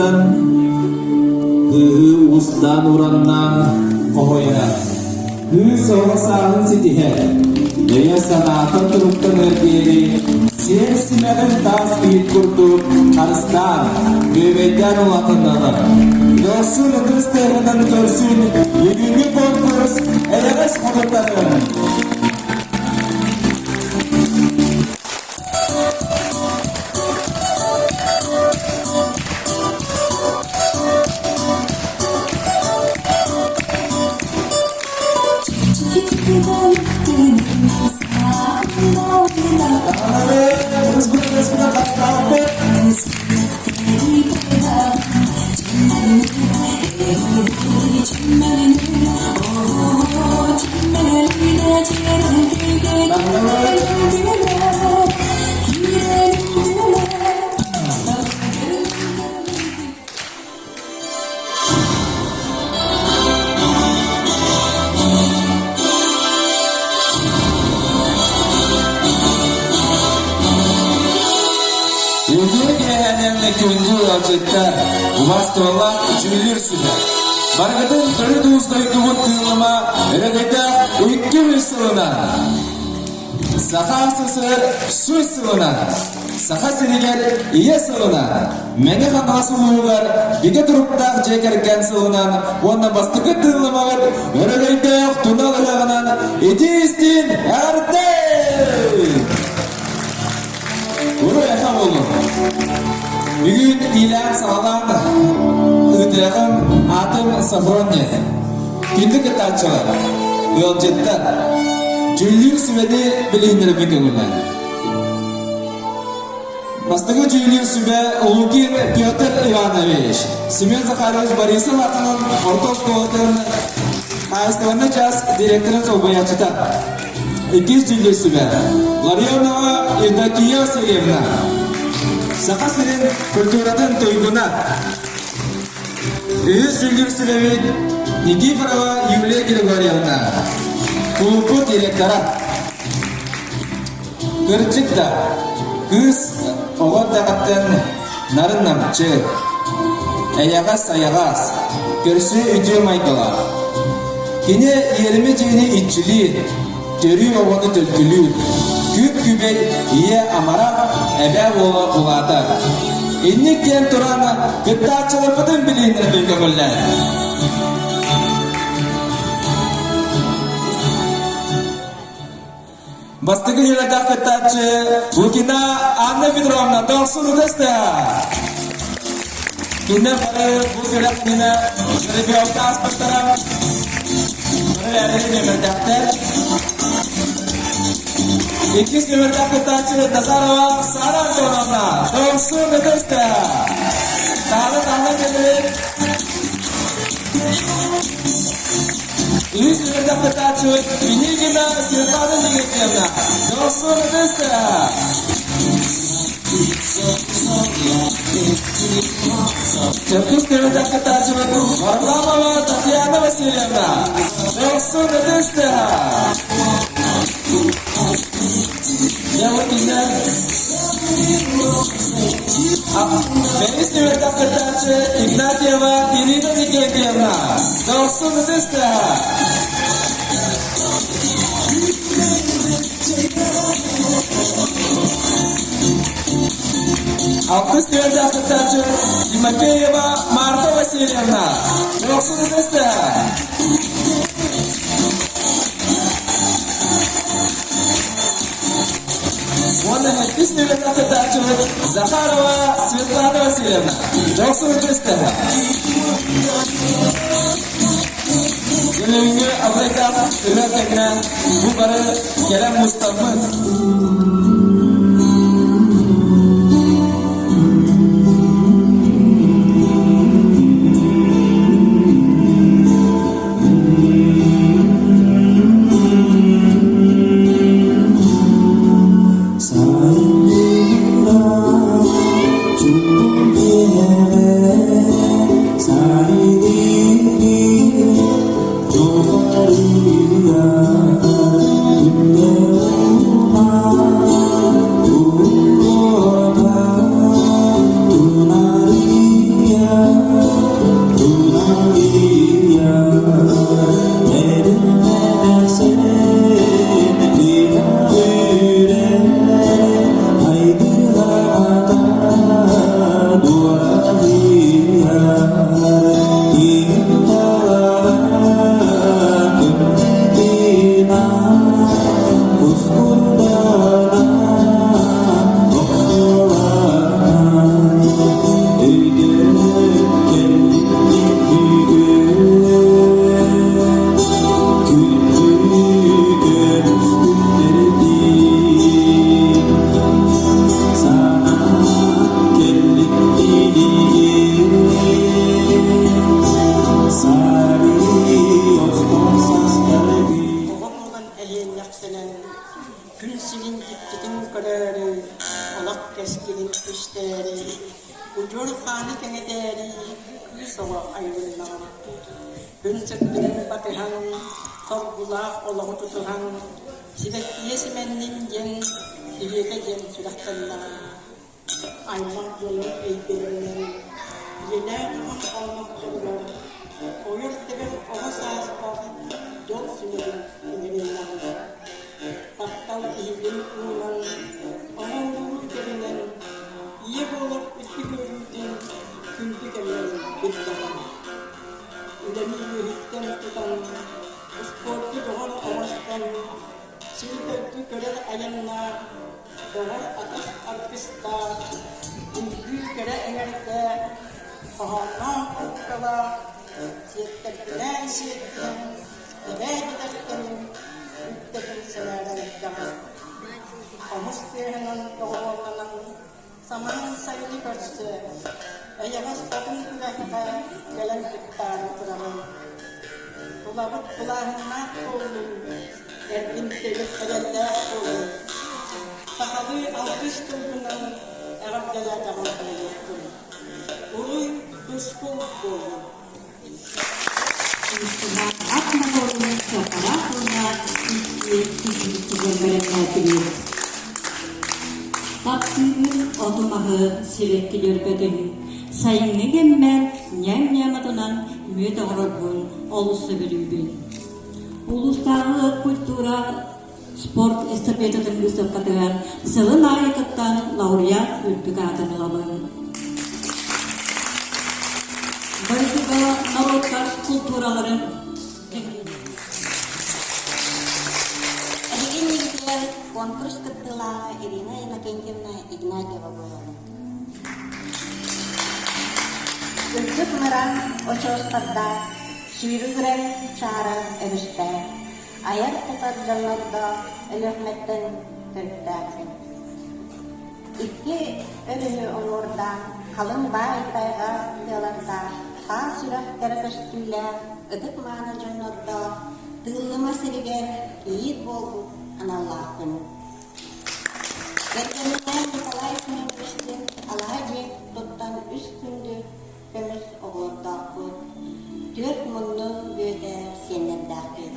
кыттан, кыыһы уустаан-ураннаан хоһуйар. Кыыс оҕо сааһын ситиһэр, өйө-санаата туруктаныар диэри сиэр симэҕин таас иһит курдук харыстаан, бүөбэйдээн улаатыннарар. Дохсун ытыс тыаһынан көрсүн бүгүҥҥү конкурс эйэҕэс хотуттарын! Үтүө киэһэнэн күндү ыалдьыттар, убастыбаллаах дьүүллүүр сүбэ. Барыгытын төрүт уус дойдубут тыылыма өрөгөйдөөх 200 сылынан Саха СССР 100 сылынан Саха сиригэр Ийэ сылынан Мэҥэ Хаҥалас улууһугар бигэ туруктаах дьиэ кэргэн сылынан уонна бастакы тыыллымаҕыт өрөгөйдөөх тунал ыһыаҕынан итии-истиин эҕэрдэ! Уруй-айха буоллун! Бүгүн иилээн-саҕалаан ыытыаҕым аатым Сафрон диэн. Күндү кыттааччылар, ыалдьыттар, дьүүллүүр сүбэни билиһиннэрэрбин көҥүллээн. Бастакы дьүүллүүр сүбэ Лукин Петр Иванович, Семен Захарович Борисов аатынан орто оскуолатын хаһаайыстыбаннай чаас директорын солбуйааччыта. Иккис дьүүллүүр сүбэ Ларионова Евдокия Васильевна, Саха сирин культуратын туйгуна. Үһүс дьүүллүүр сүбэбит Никифорова Юлия Григорьевна, кулууппут директора. Кырдьык да, кыыс оҕо эрдэҕиттэн нарын-намчы, эйэҕэс-сайаҕас, көрсүө үтүө майгылаах. Кини иэримэ дьиэни иччилиир, төрүү оҕону төлкөлүүр, күп-күбэй ийэ амарах эбээ уола улаатар. Инник диэн туран кыттааччыларбытын билиһиннэрбин көҥүллээн. Бастакы үөрэтэх кыттааччы Лукина Анна Петровна Дохсун ытыста. Кинилэр бары бу күрэхтэнэ жеребьевка ааспыттара. Бары бэйэлэрин нүөмэрдээхтэр. Иккис нүөмэрдээх кыттааччы Назарова Сара Антоновна Дохсун ытыста. Тааны-тааны кэлин Үһүс үөрдэх кытааччыбыт Пинигина Светлана Никитьевна. Дохсун ытыста! Төрдүс үөрдэх кытааччыбыт Варламова Татьяна Васильевна. Дохсун ытыста! Бэһис нүөмэрдээх кыттааччы Игнатьева Ирина Никитьевна. Дохсун ытыста! Алтыс нүөмэрдээх кыттааччы Тимофеева Марфа Васильевна. Дохсун ытыста! Уонна сэттис нүөмэрдээх кыттааччыбыт Захарова Светлана Васильевна. Дохсун ытыстаһа. Бүгүҥҥү абырайдаах ыһыах кэмҥэ бу бары кэлэн мустаммыт. Удьуор хааны кэҥэтээри кыыс оҕо айылыннаҕа. Күн сырдыгын батыһан, соргулаах олоҕу тутуһан, сибэккигэ симэннин диэн Сибиэтэ диэн сүрэхтэннэҕэ. Аймах дьону өйдөрүнэн, ийэлээх аҕам оонньохторугар ойор-тэбэр оҕо сааспар дьол сүмэтин иҥэриннэҕим. Таптал иһигин уунан, оҥоһуллуу кэминэн, ийэ буолар үрдүк үөрүүтүн күндү кэмнэрин билдэҕим. Үлэни үөһүттэн тутан, успуорду доҕор оҥостон, сир-дойду көрөр айаннаах, доҕор атас аргыстаах, үҥкүү кэрэ эҥэрдээх, хоһоонноох уккалаах, сиэттэрбинээн сиэттиһэн, эбээ эдэркэм үктэтин сэҥээрэн эрдэҕэ. Хомус тыаһынан доҕуһуолланан, самаан сайыны көрсө, эйэҕэс хотун күрэххэ кэлэн кыттаары турабын. Тулабыт тулааһыннаах буоллун, эргимтэбит эрэллээх буоллун. Сахалыы алгыс тылбынан эҕэрдэлээтэҕим буолуохтун. Уруй тускул буоллун! Ат моторун сыаппалаах уонна икки бэлэмнээтибит. Таптыыбын оту-маһы сибэкки дьөрбөтүн, сайыҥҥы кэммэр ньээм-ньээм отунан мүөт оҥорорбун олус сөбүлүүбүн. Улуустааҕы культура спорт эстафетатын быыстапкатыгар сылын аайы кыттан лауреат үрдүк аатын ылабын. Дойдуга норуоттар култуураларын Эһиги иннигитигэр конкурс кыттыылааҕа Ирина Иннокентьевна Игнатьева буолабын. Үрдүк мыран очуостардаах, сүүрүгүрэн чаара өрүстээх, айар-тутар дьоннордоох Өлүөхүмэттэн төрүттээхпин. Икки өрүһү уҥуордаан, халыҥ баай тайҕа тыалардаах, таас үрэхтэрэ көстүүлээх, ытык-мааны дьоннордоох Тыыллыма сиригэр кийиит буолбут аналлаахпын. Кэргэнинээн Николай Семеновичтыын алаһа дьиэ туттан үс күндү көмүс оҕолордоохпут, түөрт мунну бүөтэ сиэннэрдээхпит.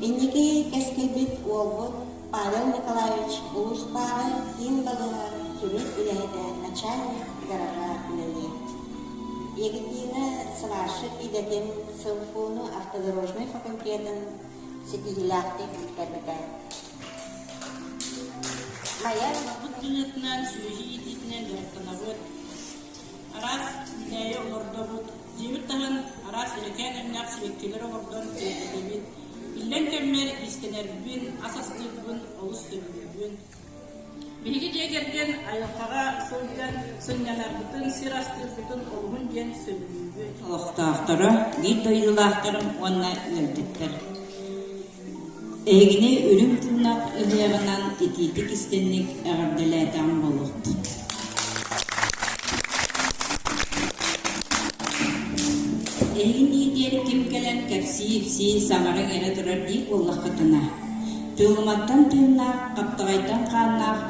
Инники кэскилбит уолбут Павел Николаевич улуустааҕы киин балыыһа сүрүн үлэһитэ, начальник гаража үлэлиир. Екатерина сварщик идэтин СЛФУ-ну автодорожнай факультетын ситиһиилээхтик бүтэрбитэ. Майа Бут дьиҥэтинэн, сүөһү иитиитинэн дьарыктанабыт. Араас үүнээйи олордобут. Дьиэбит таһын араас дьэрэкээн өҥнөөх сибэккилэр олордон киэргэтэбит. Иллэҥ кэммэр иистэнэрбин, ас астыырбын олус сөбүлүүбүн. Биһиги дьиэ кэргэн айылҕаҕа сылдьан сынньанарбытын, сир астыырбытын олуһун диэн сөбүлүүбүт. Олохтоохторо, биир дойдулаахтарым уонна ыалдьыттар. Эһигини үрүҥ тунах ыһыаҕынан итиитик-истинник эҕэрдэлээтэҕим буолуохтун. Эһигин иитиэр ким кэлэн кэпсии-ипсии саҥарыҥ эрэ турар дии буоллаххытына, Тыылыматтан тыыннаах, хаптаҕайтан хааннаах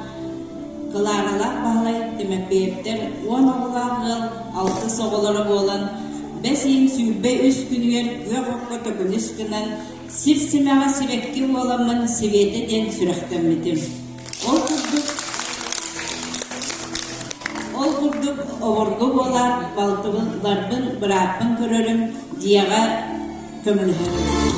Кылааралаах Баһылай Тимофеевтэр 10 оҕолоох ыал алтыс оҕолоро буолан, бэс ыйын 23 күнүгэр күөх окко төкүнүс гынан, сир симэҕэ сибэкки буоламмын Сибиэтэ диэн сүрэхтэммитим. Ол курдук Ол курдук обургу буолаат, балтыбын, барбын, бырааппын көрөрүм, дьиэҕэ көмөлөһөрүм.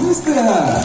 Быстро!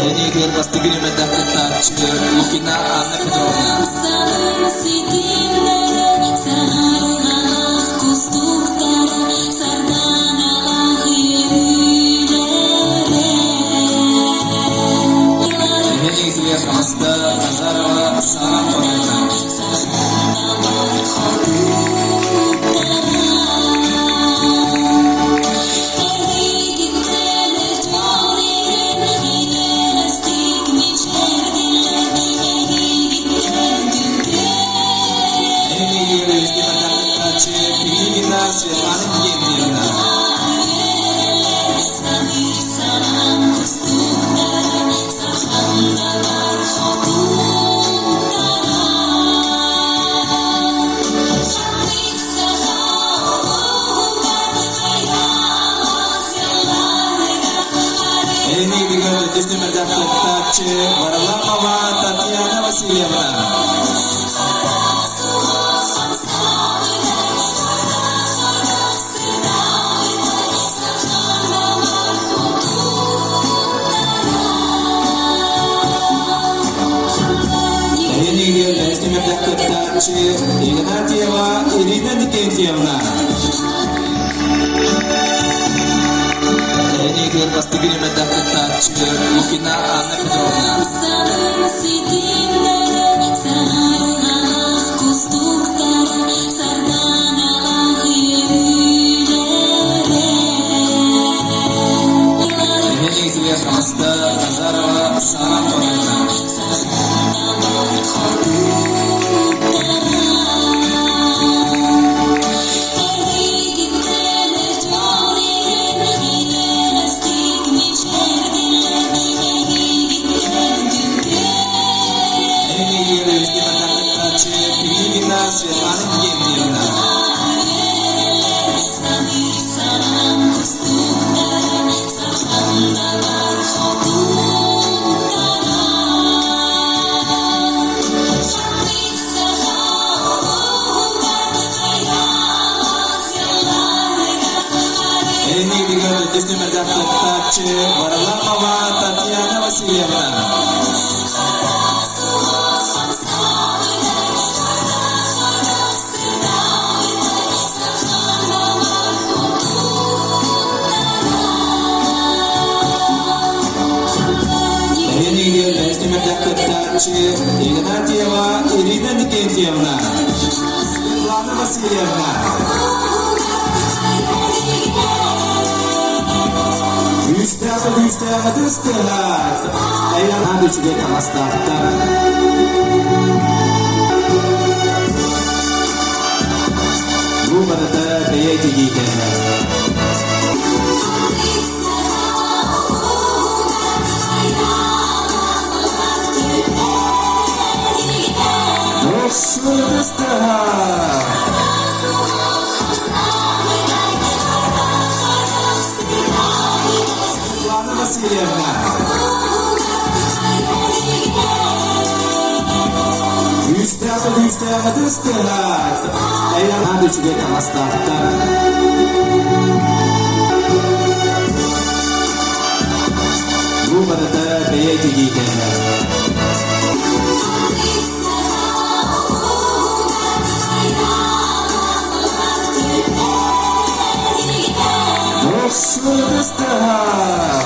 Эниигэр бастакы нүмердээх кыттааччы Лукина Анна Петровна. Эһиги Хамаста Назарова Сара Антоновна. Пилигина Светлана Евгеньевна. Эһиги төрдүс нүмердээх кыттааччы Варламова Татьяна Васильевна. Эһиги бэһис нүмердээх кыттааччы Игнатьева Ирина Никентьевна. Эһиги бастакы нүмердээх кыттааччы Лукина Анна Петровна. Эһиги Хамаста Назарова Сара Антоновна. Пилигина Светлана Евгеньевна. Эһиги төрдүс нүмердээх кыттааччы Варламова Татьяна Васильевна. Эһиги бэһис нүмердээх кыттааччы Игнатьева Ирина Никентьевна. Светлана Васильевна. Күүстээх күүстээх ытыстыһар. Айаҕа үчүгэй таҥастаахтар. Бу барыта бэйэ тигиитэ. Дохсун ытыстыһар. Светлана Васильевна. Күүстээх күүстээх ытыстыһар. Айаҕа үчүгэй таҥастаахтар. Бу барыта бэйэ тигиитэ. Дохсун ытыстыһар.